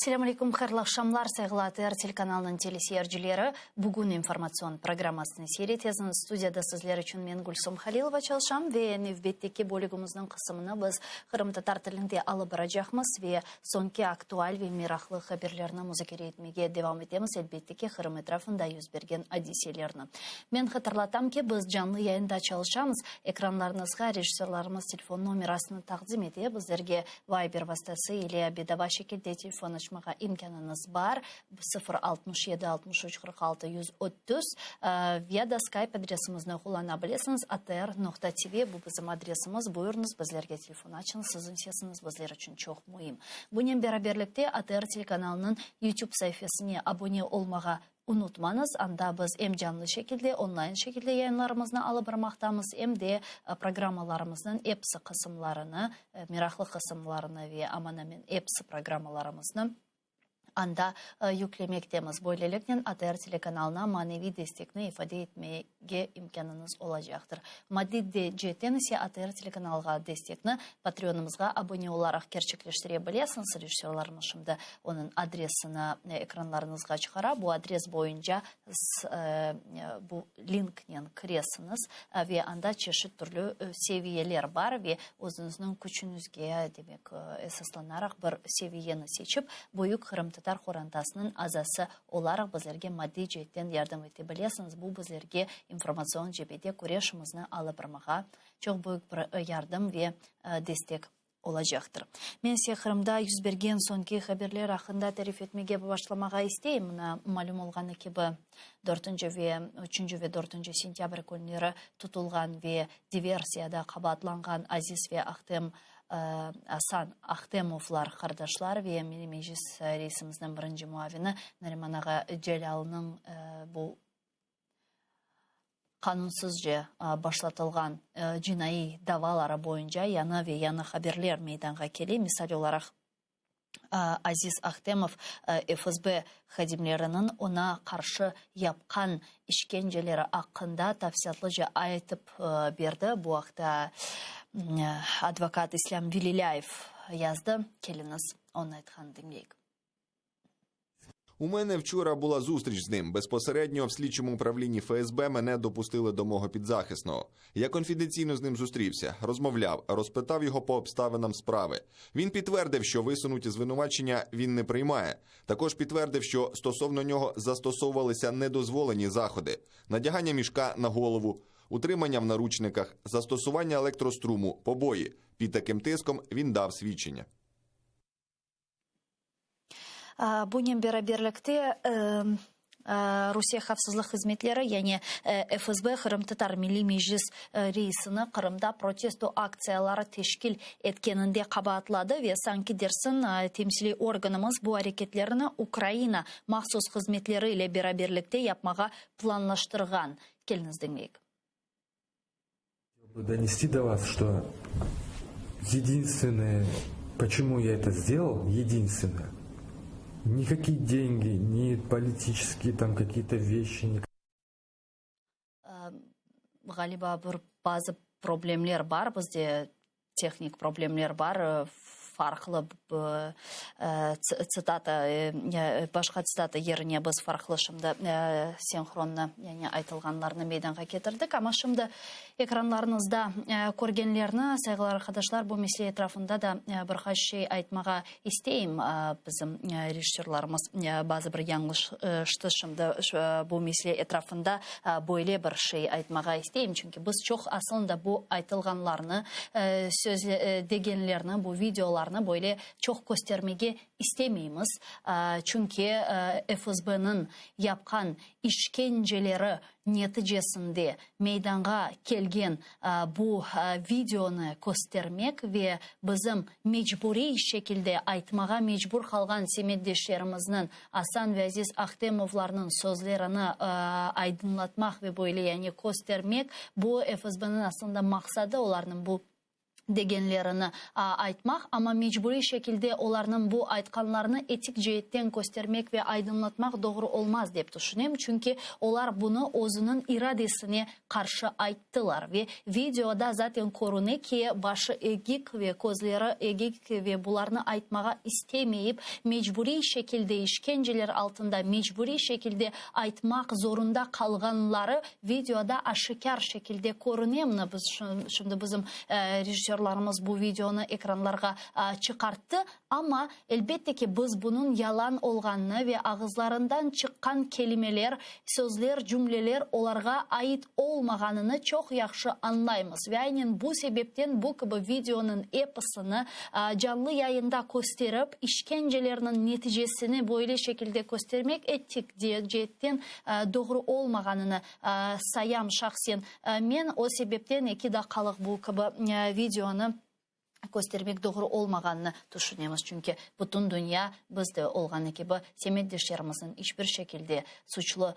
Selâm aleyküm, hayırlı aqşamlar, sayğılı ATR telekanalınıñ teleseyircileri. Bugün informatsion programmasını seyir etesiñiz. Studiyada sizler içün men Gülsum Halilova çalışam ve nevbetteki bölügimizniñ qısımını biz qırımtatar tilinde alıp baracaqmız ve soñki aktual ve meraqlı haberlerni muzakere etmege devam etemiz, elbette ki, Qırım etrafında yüz bergen adiselerni. Men hatırlatam ki, biz canlı yayında çalışamız. Ekranlarıñızğa rejissörlarımız telefon nomerasını taqdim ete, bizlerge Viber vastası ile bedava şekilde telefon açmağa imkânıñız bar, 0 67 63 46 130, ya da Skype adresimizni qullana bilesiñiz, atr noqta tv, bu bizim adresimiz, buyurıñız, bizlerge telefon açıñız, siziñ sesiñiz bizler içün çoq müim. Bunen beraberlikte ATR telekanalınıñ YouTube saifesine abone olmağa Unutmañız, anda biz em canlı şekilde, onlayn şekilde yayınlarımıznı alıp barmaqtamız, em de programmalarımıznıñ episi qısımlarını, meraqlı qısımlarını ve aman-aman episi programmalarımıznı anda yüklemektemiz. Böyleliknen ATR telekanalına maneviy destekni ifade etmege imkânıñız olacaqtır. Maddiy de ceetten ise ATR telekanalğa destekni Patreonımızğa abone olaraq kerçekleştire bilesiñiz. Rejissörlarımız şimdi onıñ adresini ekranlarıñızğa çıqara. Bu adres boyunca bu linknen kiresiñiz ve anda çeşit türlü seviyeler bar ve özüñizniñ küçüñizge, demek, esaslanaraq bir seviyeni seçip, büyük qırımtatar qorantasınıñ azası olaraq bizlerge maddiy ceetten yardım ete bilesiñiz. Bu bizlerge informatsion cebede küreşimizni alıp barmağa çoq büyük bir yardım ve destek olacaqtır. Men ise Qırımda yüz bergen soñki haberler aqqında tarif etmege başlamağa isteyim. Mına, malüm olğanı kibi, dörtünci ve üçünci ve dörtünci sentâbr künleri tutulğan ve diversiyada qabaatlanğan Aziz ve Ahtem Asan Ahtemovlar qardaşlar ve Milliy Meclis reisimizniñ birinci muavini Nariman ağa Celâlnıñ bu qanunsızca başlatılğan cinaiy davaları boyunca yañı ve yañı haberler meydanğa kele. Misal olaraq, Aziz Ahtemov FSB hadimleriniñ oña qarşı yapqan işkenceleri aqqında tafsilâtlıca aytıp berdi. Bu aqta advokat İslâm Velilâyev yazdı. Keliñiz, onıñ aytqanını diñleyik. У мене вчора була зустріч з ним. Безпосередньо в слідчому управлінні ФСБ мене допустили до мого підзахисного. Я конфіденційно з ним зустрівся, розмовляв, розпитав його по обставинам справи. Він підтвердив, що висунуті звинувачення він не приймає. Також підтвердив, що стосовно нього застосовувалися недозволені заходи: надягання мішка на голову, утримання в наручниках, застосування електроструму, побої. Під таким тиском він дав свідчення. Bunen beraberlikte Rusiye havfsızlıq hızmetleri, yani FSB Qırımtatar Milliy Meclis reisini Qırımda protesto aktsiyaları teşkil etkeninde qabaatladı ve sanki dersiñ temsiliy organımız bu areketlerini Ukraina mahsus hızmetleri ile beraberlikte yapmağa planlaştırğan. Keliñiz diñleyik. Донести до вас, что единственное, почему я это сделал, единственное, никакие деньги, ни политические там какие-то вещи. Ни... Ğaliba bir bazı problemler bar bizde, tehnik problemler bar, farqlı tsitata, başqa tsitata yerine biz farqlı şimdi sinhronnı, yani aytılğanlarnı meydanğa ketirdik. Amma şimdi ekranlarıñızda körgenlerni, sayğılı arqadaşlar, bu mesele etrafında da bir qaç şey aytmağa isteyim. Bizim rejissörlarımız bazı bir yañlıştı şimdi bu mesele etrafında böyle bir şey aytmağa isteyim. Çünki biz çoq aslında bu aytılğanlarnı, söz degenlerni, bu videolarnı böyle çoq köstermege istemeymiz. Çünki FSBniñ yapqan işkenceleri neticesinde meydanğa kelgen bu videonı köstermek ve bizim mecburiy şekilde aytmağa mecbur qalğan semetdeşlerimizniñ, Asan ve Aziz Ahtemovlarnıñ sözlerini aydınlatmaq ve böyle yani köstermek, bu FSBniñ aslında maqsadı, olarnıñ bu. Degenlerini aytmaq, amma mecburiy şekilde olarnıñ bu aytqanlarını etik ceetten köstermek ve aydınlatmaq doğru olmaz, dep tüşünem, çünki olar bunı özüniñ iradesine qarşı ayttılar ve videoda zaten körüne ki, başı egik ve közleri egik ve bularnı aytmağa istemeyip, mecburiy şekilde işkenceler altında mecburiy şekilde aytmaq zorunda qalğanları Videoda aşikâr şekilde körüne, mına biz şimdi bizim rejissörlarımız bu videonı ekranlarğa çıqarttı, amma, elbette ki, biz bunıñ yalan olğanını ve ağızlarından çıqqan kelimeler, sözler, cümleler olarğa ait olmağanını çoq yahşı añlaymız. Ve aynen bu sebepten bu kibi videonıñ episini canlı yayında kösterip, işkencelerniñ neticesini böyle şekilde köstermek etik ceetten doğru olmağanını sayam şahsen men. O sebepten eki daqqalıq bu kibi videonı köstermek doğru olmağanını tüşünemiz. Çünki bütün dünya biz de olğanı kibi semetdeşlerimizniñ iç bir şekilde suçlu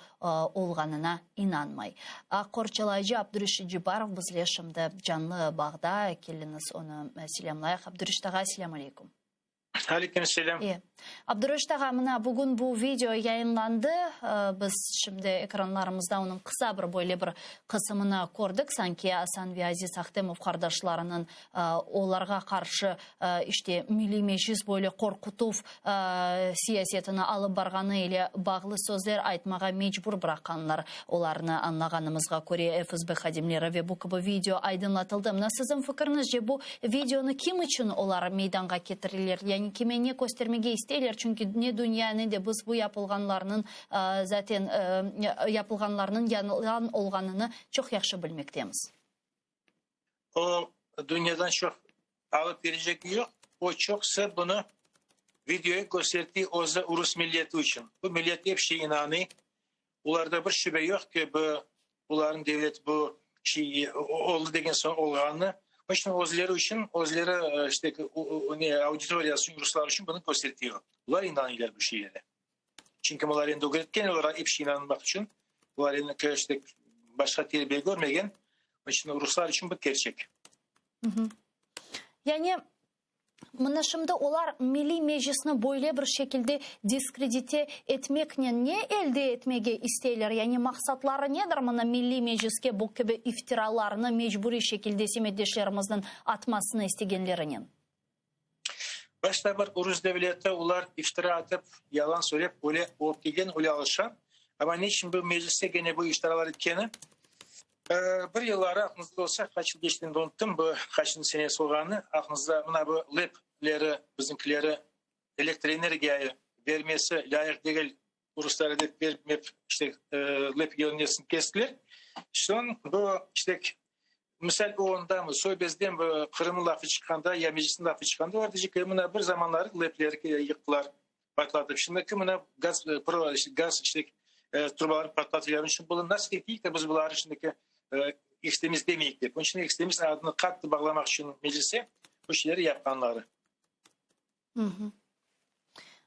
olğanına inanmay. Aq qorçalayıcı Abdureşit Ceparov bizle şimdi canlı bağda. Keliñiz onı selâmlayıq. Abdureşit ağa, selâm aleyküm. Aleyküm selâm. E. Abdureşit ağa, mına bugün bu video yayınlandı. Biz şimdi ekranlarımızda onıñ qısa bir böyle bir qısımını kördik. Sanki Asan ve Aziz Ahtemov qardaşlarınıñ olarğa qarşı işte Milliy Meclis böyle qorqutuv siyasetini alıp barğanı ile bağlı sözler aytmağa mecbur bıraqqanlar olarnı, añlağanımızğa köre, FSB hadimleri ve bu kibi video aydınlatıldı. Mına siziñ fikriñizce, bu videonı kim içün olar meydanğa ketireler, yani kime ne köstermege isteyler, çünki ne dünya, ne de biz bu yapılğanlarnıñ zaten yapılğanlarnıñ yalan olğanını çoq yahşı bilmektemiz. O dünyadan çoq alıp berecek yoq, o çoqsa bunı videoyu köstertti özü urus milleti içün. Bu millet ep şey inanıy, olarda bir şübe yoq ki, bu buların devlet bu şey oldı degen soñ olğanını. Onun içün özleri içün, özleri işte ne auditoriyası içün, ruslar içün bunı köstertiyor. Bular inanıylar bu şeylere. Çünki bular endi ögretken olarğa ep şey inanmaq içün. Bular endi işte başqa terbiye körmegen. Onun içün ruslar içün bu kerçek. Yani mına şimdi olar Milliy Meclisni böyle bir şekilde diskredite etmeknen ne elde etmege isteyler? Yani maqsatları nedir mına Milliy Mecliske bu kibi iftiralarnı mecburiy şekilde semetdeşlerimizniñ atmasını istegenlerinen? Başta bir urus devleti olar iftira atıp, yalan söylep öyle olıp kelgen, öyle alışqan. Amma ne içün bu mecliste gene bu iftiralar etkeni? Bir yılları aqlıñızda olsa, qaç yıl keçkenini unuttım, bu qaçıncı senesi olğanını, aqlıñızda mına bu LEPleri, bizimkileri elektr energiyayı vermesi lâyıq degil uruslara dep bermep, işte LEP yönmesini kestiler. Soñ bu işte Misal, o ondamı, Soybezden bu Qırımnıñ lafı çıqqanda, ya Meclisniñ lafı çıqqanda, olar deycek ki, mına bir zamanları lepleri yıqtılar, patlatıp, şimdiki mına gaz, gaz işte trubalarını patlatıyorlar. Onıñ içün bunı nasıl eteyik de biz buları şimdiki ekstremist demeyik dep. Onıñ içün ekstremist adını qattı bağlamaq içün Meclise bu şeyleri yapqanları.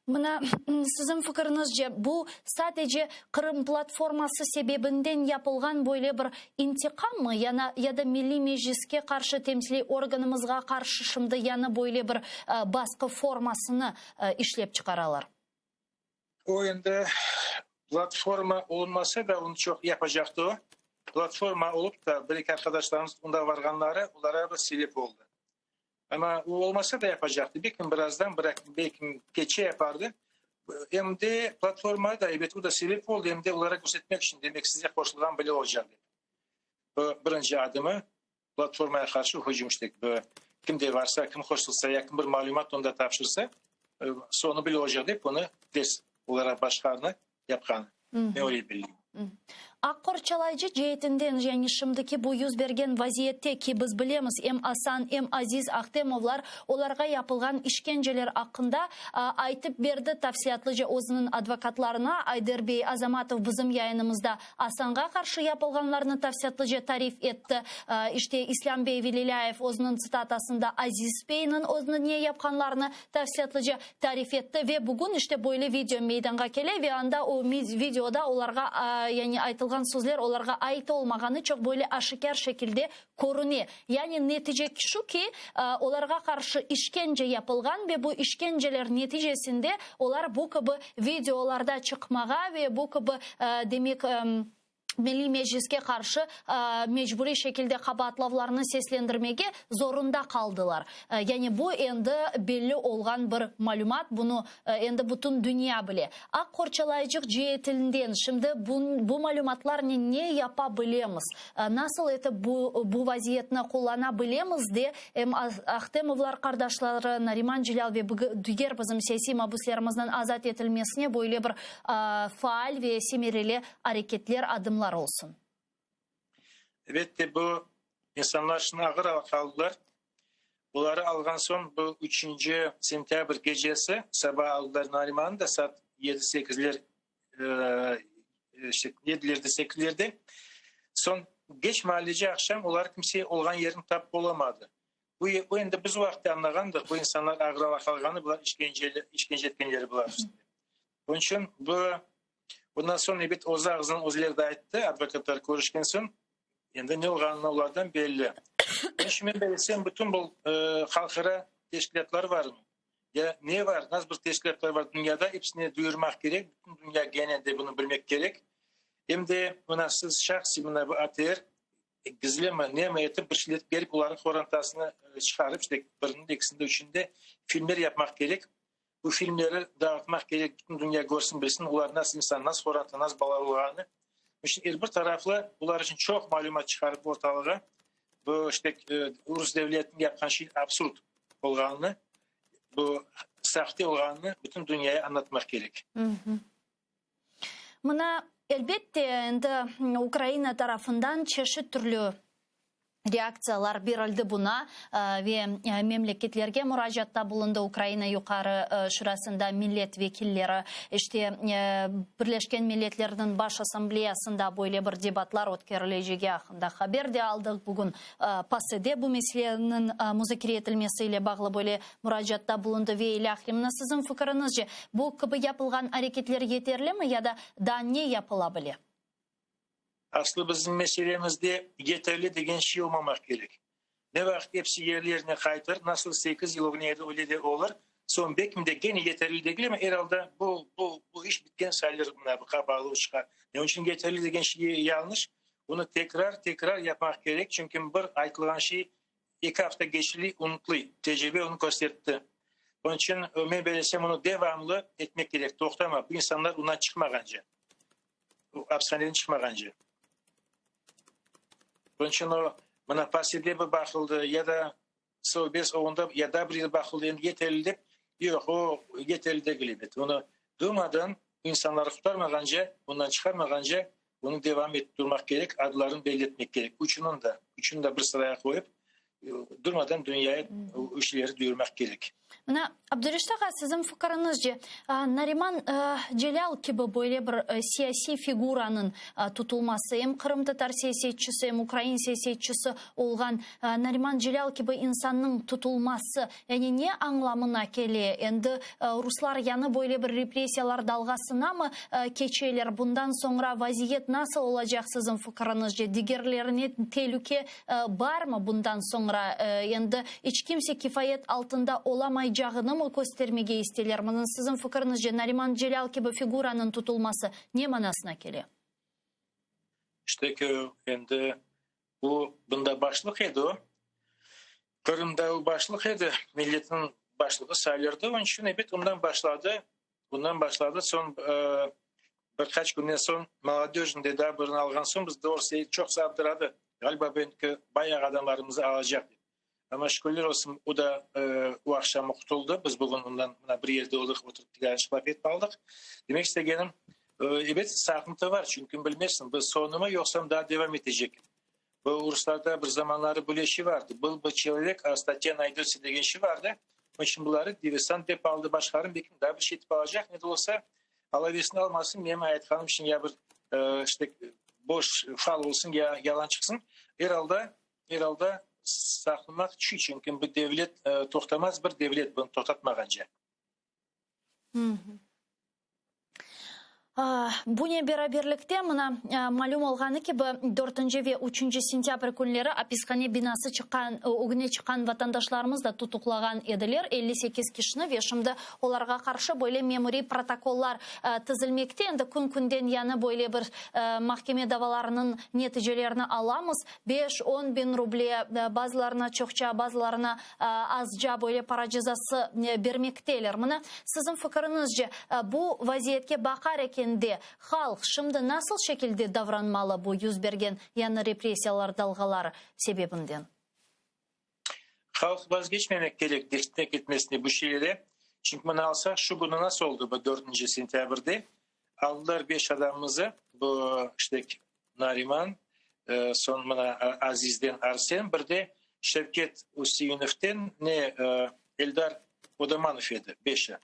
Mına, siziñ fikiriñizce, bu sadece Qırım platforması sebebinden yapılğan böyle bir intiqammı, yana ya da Milliy Mecliske qarşı, temsiliy organımızğa qarşı şimdi yañı böyle bir basqı formasını işlep çıqaralar? O endi platforma olunmasa da, onı çoq yapacaqtı o. Platforma olıp da, bir-eki arqadaşlarımız onda varğanları, olara bir sebep oldı. Amma o olmasa da yapacaqtı. Belkim birazdan, belkim keçe yapardı. Em de platforma da, ebet, o da sebep oldı, em de olara körsetmek içün, demek, size qoşulğan bile olacaq dep. Bu birinci adımı, platformaya qarşı hücum işte. Bu kim de varsa, kim qoşulsa, ya kim bir malümat onda tapşırsa, soñu bile olacaq dep, bunı ders olaraq başqanı yapqanı. Men öyle bildim. Aq qorçalayıcı ceetinden, yani şimdiki bu yüz bergen vaziyette ki, biz bilemiz, em Asan, em Aziz Ahtemovlar olarğa yapılğan işkenceler aqqında aytıp berdi tafsilâtlıca özüniñ advokatlarına. Ayder bey Azamatov bizim yayınımızda Asanğa qarşı yapılğanlarnı tafsilâtlıca tarif etti. İşte, İslâm bey Velilâyev özüniñ tsitatasında Aziz beyniñ özüne ne yapqanlarını tafsilâtlıca tarif etti ve bugün işte böyle video meydanğa kele ve anda o videoda olarğa yani aytılğan. aytılğan sözler olarğa ait olmağanı çoq böyle aşikâr şekilde körüne. Yani netice şu ki, olarğa qarşı işkence yapılğan ve bu işkenceler neticesinde olar bu kibi videolarda çıqmağa ve bu kibi, demek, Milliy Mecliske qarşı mecburiy şekilde qabaatlavlarnı seslendirmege zorunda qaldılar. Yani bu endi belli olğan bir malümat, bunı endi bütün dünya bile. Aq qorçalayıcıq ceetinden şimdi bu malümatlarnen ne yapa bilemiz, nasıl etip bu bu vaziyetni qullana bilemiz de, em Ahtemovlar qardaşları, Nariman Celâl ve diger bizim siyasiy mabüslerimizniñ azat etilmesine böyle bir faal ve semereli areketler, adımlar olsun. Elbette, bu insanlar şimdi ağır aldılar. Buları alğan soñ, bu üçünci sentâbr gecesi saba aldılar Narimanı da saat yedi-sekizler, işte yedilerde, sekizlerde. Soñ geç maallece aqşam olar kimse olğan yerini tapıp olamadı. Bu, bu endi biz o vaqıtta añlağandıq, bu insanlar ağır alğanı, bular işkence, işkence etkenleri bular. Onıñ içün bu, bundan soñ, ebet, öz ağzından özleri de ayttı, advokatlar körüşken soñ, endi ne olğanını olardan belli. Onıñ içün men bellesem, bütün bu halqara teşkilâtlar var, ya ne var, nasıl bir teşkilâtlar var dünyada, episine duyurmaq kerek, bütün dünya gene de bunı bilmek kerek. Em de mına siz şahsiy mına bu ATR gizlimi, nemi etip bir şeyler berip olarnıñ qorantasını çıqarıp, işte birinde, ekisinde, üçünde filmler yapmaq kerek. Bu filmleri dağıtmaq kerek, bütün dünya körsin, bilsin, olar nasıl insan, nasıl qoranta, nasıl balalar olğanını. İşte er bir taraflı bular içün çoq malümat çıqarıp ortalığa, bu işte rus devletiniñ yapqan şey absurd olğanını, bu sahte olğanını bütün dünyaya añlatmaq kerek. Mına, elbette, endi Ukraina tarafından çeşit türlü reaktsiyalar berildi buna ve memleketlerge muracaatta bulundı Ukraina Yuqarı Şurasında millet vekilleri, işte, Birleşken Milletlerniñ Baş Assambleyasında böyle bir debatlar ötkerilecegi aqqında haber de aldıq. Bugün PACEde bu meseleniñ muzakere etilmesi ile bağlı böyle muracaatta bulundı ve ilâhre. Mına siziñ fikiriñizce, bu kibi yapılğan areketler yeterlimi ya da daa ne yapıla bile? Aslı bizim meselemizde yeterli degen şey olmamaq kerek. Ne vaqıt episi yerli-yerine qaytır, nasıl sekiz yıl ögüne edi, öyle de olur. Soñ belkim de gene yeterli degil, amma er alda bu, bu, bu iş bitken sayılır, mına bu qapalı uçqa. Ne içün yeterli degen şey yañlış, bunı tekrar, tekrar yapmaq kerek, çünki bir aytılğan şey eki afta geçli, unutlıy. Tecribe onı köstertti. Onıñ içün men bellesem, onı devamlı etmek kerek, toqtama, bu insanlar ondan çıqmağance. Apishaneden çıqmağance. Bunıñ içün o, mına PACEde bir baqıldı, ya da Sobes oğunda ya da bir yıl baqıldı, endi yeterli dep, yoq, o yeterli degil ebet. Onı durmadan, insanları qurtarmağance, ondan çıqarmağance, onı devam etip turmaq kerek, adlarını belli etmek kerek. Üçüniñ de, üçüni de bir sıraya qoyıp, durmadan dünyaya o işleri duyurmaq kerek. Mına, Abdureşit ağa, siziñ fikiriñizce, Nariman Celâl kibi böyle bir siyasiy figuranıñ tutulması, em qırımtatar siyasetçisi, em ukrain siyasetçisi olğan Nariman Celâl kibi insannıñ tutulması, yani ne añlamına kele? Endi ruslar yañı böyle bir repressiyalar dalğasınamı keçeler? Bundan soñra vaziyet nasıl olacaq siziñ fikiriñizce? Digerlerine telüke Barmı bundan soñra endi iç kimse kifayet altında olamaycağınımı köstermege isteyler? Mına siziñ fikiriñizce Nariman Celâl kibi figuranıñ tutulması ne manasına kele? İşte ki, endi bu bunda başlıq edi o. Qırımda o başlıq edi, milletniñ başlığı sayılırdı. Onıñ içün, ebet, ondan başladı. Bundan başladı, soñ bir qaç künden soñ Molodöjnıde daa birini alğan soñ biz doğrusı çoqsa abdıradı, ğaliba belki bayağı adamlarımızı alacaq dep. Amma şükürler olsun, o da o aqşamı qutuldı, biz bugün ondan mına bir yerde oldıq, oturıp tigarışıp laf etip aldıq. Demek istegenim, ebet, saqıntı var, çünki bilmezsiñ, bu soñumı yoqsa daa devam etecek. Bu ruslarda bir zamanları böyle şey vardı, Byl bı çelovek, a statya naydötsa degen şey vardı. Onıñ içün buları diversant dep aldı, başqalarını belki daa bir şey etip alacaq, ne de olsa, alaversin, almasın, menim aytqanım içün ya bir işte boş fal olsun, ya yalan çıqsın. Er alda, er alda saqınmaq çüy, çünki bu devlet toqtamaz bir devlet bunı toqtatmağance. Bunen beraberlikte, mına, malüm olğanı kibi, dörtünci ve üçünci sentâbr künleri apishane binası çıqqan ögüne çıqqan vatandaşlarımız da tutuqlağan ediler, 58 kişini, ve şimdi olarğa qarşı böyle memuriy protokollar tizilmekte. Endi kün-künden yañı böyle bir mahkeme davalarınıñ neticelerini alamız. Beş, on biñ ruble, bazılarına çoqça, bazılarına azca böyle para cezası bermekteler. Mına, siziñ fikiriñizce, bu vaziyetke baqar ekende, halq şimdi nasıl şekilde davranmalı bu yüz bergen yañı repressiyalar dalğaları sebebinden? Halq vazgeçmemek kerek destek etmesine bu şeylere. Çünki mına alsaq, şu künü nasıl oldı bu dörtünci sentâbrde? Aldılar beş adamımızı, bu işte Nariman, soñ mına Azizden Arsen, bir de Şevket Useinovden ne Eldar Odamanov edi, beşi.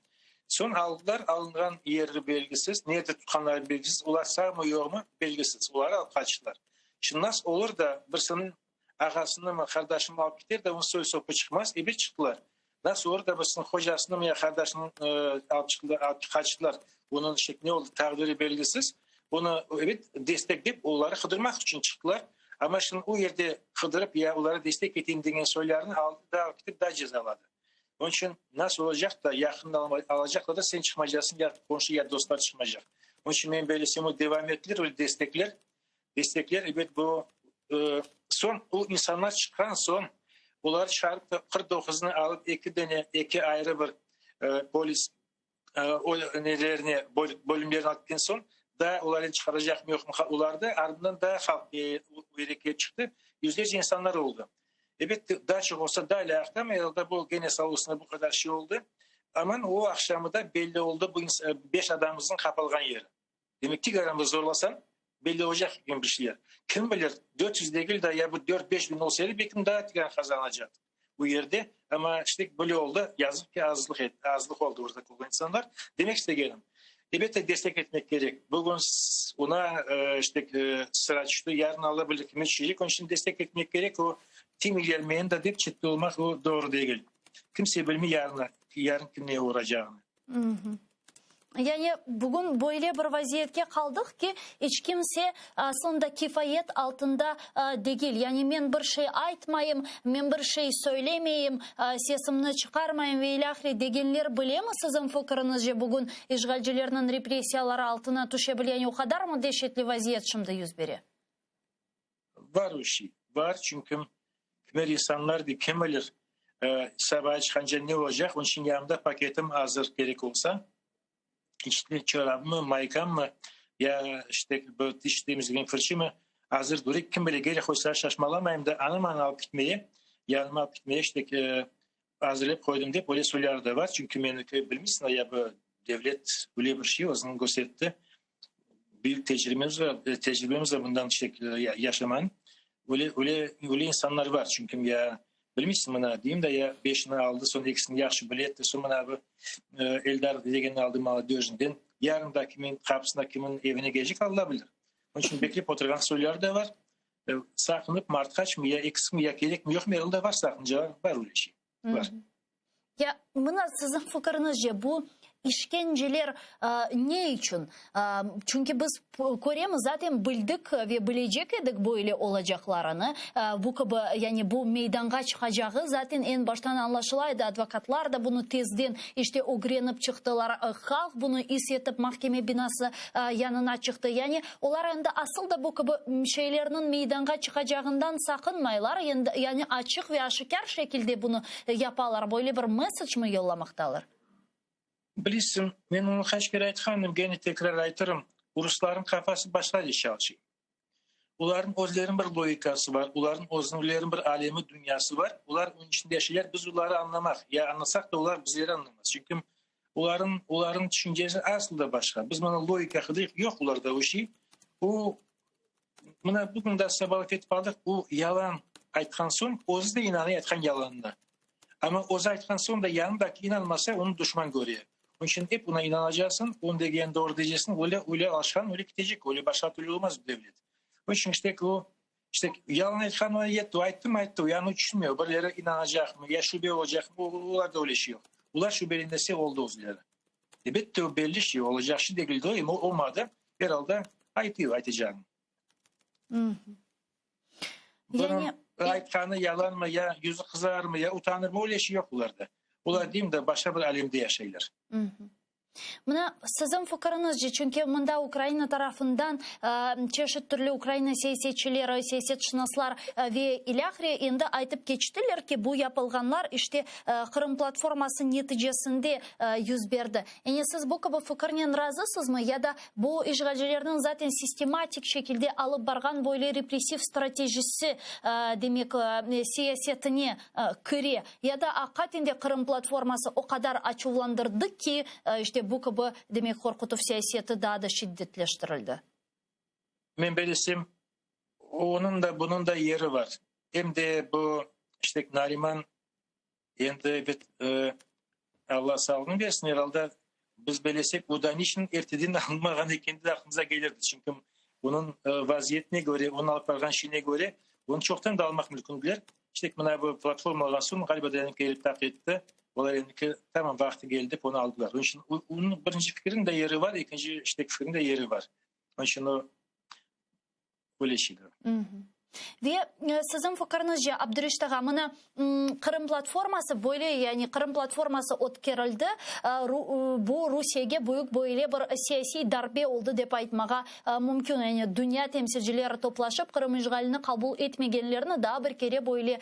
Soñ aldılar, alınğan yeri belgisiz, nerde tutqanları belgisiz, olar sağmı yoqmı belgisiz, oları alıp qaçtılar. Şimdi nasıl olur da birisiniñ ağasınımı, qardaşınımı alıp kiter de, onıñ soy-sopu çıqmaz, ebet çıqtılar. Nasıl olur da birisiniñ hocasınımı ya qardaşını alıp çıqtılar, alıp qaçtılar, onıñ işte ne oldı, taqdiri belgisiz. Onı ebet destek dep oları qıdırmaq içün çıqtılar. Amma şimdi o yerde qıdırıp ya olara destek eteyim degen soylarını aldı da alıp ketip da cezaladı. Onıñ içün nasıl olacaq da yaqında alacaqlar da sen çıqmaycaqsıñ, ya qomşu ya dostlar çıqmaycaq. Onıñ içün men bellesem o devam etilir öyle destekler. Destekler, ebet, bu soñ o insanlar çıqqan soñ, olar çıqarıp da 49-nı alıp eki dene, eki ayrı bir polis o nelerine, bölümlerine alıp ketken soñ, daa olar endi çıqaracaqmı yoqmı, olar da ardından daa halq o yere kelip çıqtı, yüzlerce insanlar oldı. Ebet, daa çoq olsa daa lâyıqtı, amma herhalde bu gene salosında bu qadar şey oldı. Aman o aqşamı da belli oldı bu beş adamımıznıñ qapalğan yeri. Demek ki, aramızda zorlasañ, belli olacaq eken bir şeyler. Kim bilir, 400 degil de, ya bu dört-beş biñ olsa edi, belkim daa tren qazanacaq bu yerde. Amma işte böyle oldı, yazıq ki, azlıq etti, azlıq oldı orada olğan insanlar. Demek istegenim, elbette, destek etmek kerek. Bugün oña işte sıra tüşti, yarın Alla bilir kime tüşecek, onıñ içün destek etmek kerek, o kim ilermeyim de dep çette olmaq, o doğru degil. Kimse bilmey yarın, yarın kim neye oğracağını. Yani bugün böyle bir vaziyetke qaldıq ki, iç kimse aslında kifayet altında degil. Yani men bir şey aytmayım, men bir şey söylemeyim, sesimni çıqarmayım ve ilâhre degenler bilemi siziñ fikiriñizce bugün işğalcilerniñ repressiyaları altına tüşe bile? Yani o qadar mı deşetli vaziyet şimdi yüz bere? Var o şey, var, çünki kimer insanlar dey, kim bilir, saba çıqanca ne olacaq, onıñ içün yanımda paketim azır, kerek olsa, içinde çorabımı, maykamı, ya işte bir tiş temizlegen fırçımı azır durıp, kim bile, kerek olsa şaşmalamayım da, anam alıp ketmeye, yanıma alıp ketmeye, işte azırlap qoydım dep, öyle soyları da var, çünki meniki, bilmeysiñ, ya bu devlet öyle bir şey özüni köstertti. Büyük tecribemiz var, tecribemiz var bundan işte yaşamanıñ. Öyle, öyle, öyle insanlar var, çünki ya bilmeysiñ mına deyim de, ya beşini aldı, soñ ekisini yahşı bile etti, soñ mına bu Eldar degenini aldı Molodöjnıden, yarın da kimin qapısına, kimin evine kelecek, Alla bilir. Onıñ içün beklep oturğan soyları da var. Saqınıp martqaçmı, ya ekisimi, ya kerekmi, yoqmı, eril de var saqıncalar, var öyle şey, var. Ya mına siziñ fikiriñizce bu işkenceler ne içün? Çünki biz köremiz, zaten bildik ve bilecek edik böyle olacaqlarını. Bu kibi, yani bu meydanğa çıqacağı zaten eñ baştan añlaşıla edi. Advokatlar da bunı tezden işte ögrenip çıqtılar. Halq bunı is etip mahkeme binası yanına çıqtı. Yani olar endi asıl da bu kibi şeylerniñ meydanğa çıqacağından saqınmaylar. Yani açıq ve aşikâr şekilde bunı yapalar, böyle bir messec mi yollamaqtalar? Bilirsiñ, men onı qaç kere aytqanım, gene tekrar aytırım, ruslarnıñ qafası başqaca çalışıy. Olarnıñ özleriniñ bir logikası bar, olarnıñ özleriniñ bir alemi, dünyası bar, olar onıñ içinde yaşaylar, biz oları añlamaq, ya añlasaq da olar bizleri añlamaz. Çünki olarnıñ, olarnıñ tüşüncesi asıl da başqa. Biz mına logika qıdırıq, yoq olarda o şey. O, Mına bugün de saba laf etip aldıq, o yalan aytqan soñ, özü de inana aytqan yalanına. Amma özü aytqan soñ da yanındaki inanmasa, onı duşman köre. Onıñ içün ep oña inanacaqsıñ, onıñ degeni doğru deyceksin, öyle, öyle alışqan, öyle ketecek, öyle başqa türlü olmaz bu devlet. Onıñ içün işte o, işte yalan aytqan oña yetti, o ayttımı ayttı, o yani o tüşünmey, birileri inanacaqmı, ya şübe olacaqmı, olarda öyle şey yoq. Olar şübelenmese oldı özleri. Elbette, o belli şey, olacaq şey degildi o, em olmadı. Er alda aytıyor aytacağını. Yani Aytqanı yalanmı, ya yüzü qızarmı, ya utanırmı, öyle şey yoq olarda. Olar deyim de başqa bir alemde yaşaylar. Mına siziñ fikiriñizce, çünki mında Ukraina tarafından çeşit türlü Ukraina siyasetçileri, siyasetşınaslar ve ilâhre endi aytıp keçtiler ki, bu yapılğanlar işte Qırım platforması neticesinde yüz berdi. Yani siz bu kibi fikirnen razısızmı ya da bu işğalcilerniñ zaten sistematik şekilde alıp barğan böyle repressiv stratejisi, demek, siyasetine kire ya da aqiqaten de Qırım platforması o qadar açuvlandırdı ki, işte bu kibi, demek, qorqutuv siyaseti daa da şiddetleştirildi? Men bilsem, onıñ da, bunıñ da yeri bar. Em de bu, işte, Nariman Endi, ebet, Alla sağlığını bersin, er alda biz belesek, o da niçün erteden alınmağan ekeni de aqlımıza kelirdi. Çünki onıñ vaziyetine köre, onıñ alıp barğan işine köre, onı çoqtan da almaq mümkündiler. İşte, mına bu platforma olğan soñ, ğaliba da kelip taq etti, olar endi tamam vaqtı keldi dep onı aldılar. Onıñ içün onıñ birinci fikiriniñ de yeri bar, ekinci işte fikiriniñ de yeri bar. Onıñ içün o Öyle şeyler. Ve siziñ fikiriñizce, Abdureşit ağa, mına Qırım platforması böyle, yani Qırım platforması ötkerildi, bu Rusiyege büyük böyle bir siyasiy darbe oldı dep aytmağa mümkün. Yani dünya temsilcileri toplaşıp Qırım işğalini qabul etmegenlerini daa bir kere böyle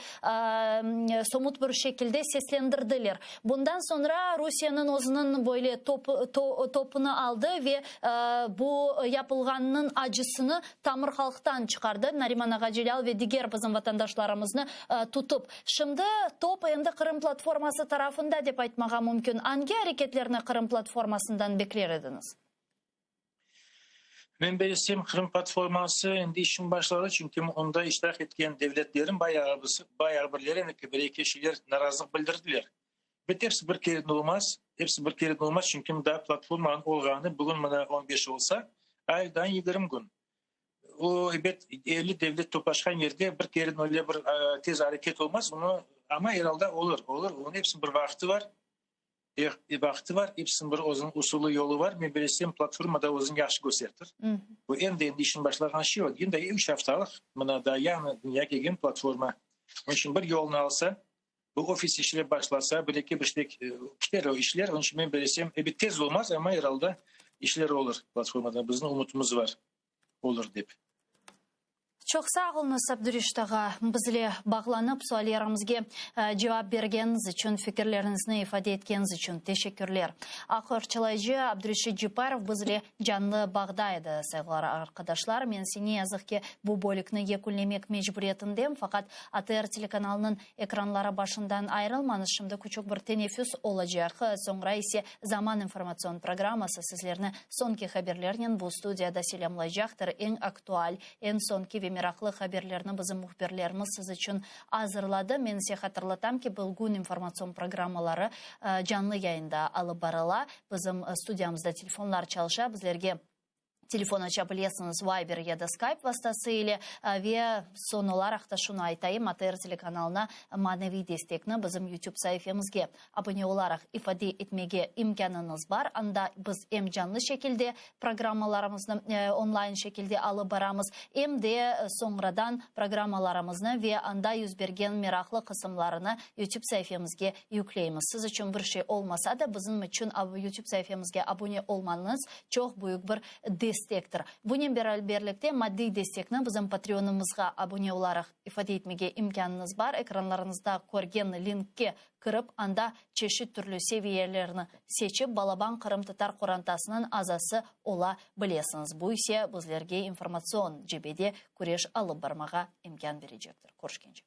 somut bir şekilde seslendirdiler. Bundan soñra Rusiyeniñ özüniñ böyle topunı aldı ve bu yapılğannıñ acısını tamır halqtan çıqardı, Nariman ağa Celâl ve diger bizim vatandaşlarımıznı tutıp. Şimdi top endi Qırım platforması tarafında dep aytmağa mümkün. Angi areketlerni Qırım platformasından bekler ediñiz? Men bilsem, Qırım platforması endi işini başladı, çünki onda iştirak etken devletlerin bayağı bayağı birleri, yani bir-eki şeyler narazılıq bildirdiler. Ebet, episi bir kereden olmaz, episi bir kereden olmaz, çünki daa platformanıñ olğanı bugün mına on beş olsa, aydan 20 kün. O, ebet, 50 devlet toplaşqan yerde bir kereden öyle bir tez areket olmaz, bunı, amma er alda olur, olur, onıñ episiniñ bir vaqtı bar. Vaqtı bar, epsiniñ bir özüniñ usulı, yolu bar. Men bilesem, platforma da özüni yahşı köstertir. Bu endi endi işini başlağan şey o. Endi üç aftalıq, mına daa yañı dünya kelgen platforma. Onıñ içün bir yolunı alsa, bu ofis işlep başlasa, bir-eki bir şey kiter o işler. Onıñ içün men bilesem, ebet, tez olmaz, amma er alda işler olur platformada. Bizim ümütimiz bar, olur dep. Çoq sağ oluñız, Abdureşit ağa, bizle bağlanıp, suallerimizge cevap bergeniñiz içün, fikirleriñizni ifade etkeniñiz içün teşekkürler. Aq qorçalayıcı Abdureşit Cepparov bizle canlı bağda edi. Sayğılar arqadaşlar, men ise ne yazıq ki, bu bölükni yekünlemek mecburiyetindem, faqat ATR telekanalınıñ ekranları başından ayırılmañız, şimdi küçük bir teneffüs olacaq, soñra ise Zaman informatsion programması sizlerni soñki haberlernen bu studiyada selâmlaycaqtır. Eñ aktual, eñ soñki ve meraqlı haberlerni bizim mühbirlerimiz siz içün azırladı. Men ise hatırlatam ki, bugün informatsion programmaları canlı yayında alıp barıla. Bizim studiyamızda telefonlar çalışa, bizlerge Telefon aça bilesiñiz Viber ya da Skype vastası ile. Ve soñ olaraq da şunı aytayım, ATR telekanalına maneviy destekni bizim YouTube saifemizge abone olaraq ifade etmege imkânıñız bar. Anda biz em canlı şekilde programmalarımıznı online şekilde alıp baramız, em de soñradan programmalarımıznı ve anda yüz bergen meraqlı qısımlarını YouTube saifemizge yükleymiz. Siz içün bir şey olmasa da, bizim içün YouTube saifemizge abone olmañız çoq büyük bir destektir. Bunen beraberlikte maddiy destekni bizim Patreonımızğa abone olaraq ifade etmege imkânıñız bar. Ekranlarıñızda körgen linkke kirip, anda çeşit türlü seviyelerni seçip, balaban qırımtatar qorantasınıñ azası ola bilesiñiz. Bu ise bizlerge informatsion cebede küreş alıp barmağa imkân berecektir. Körüşkence.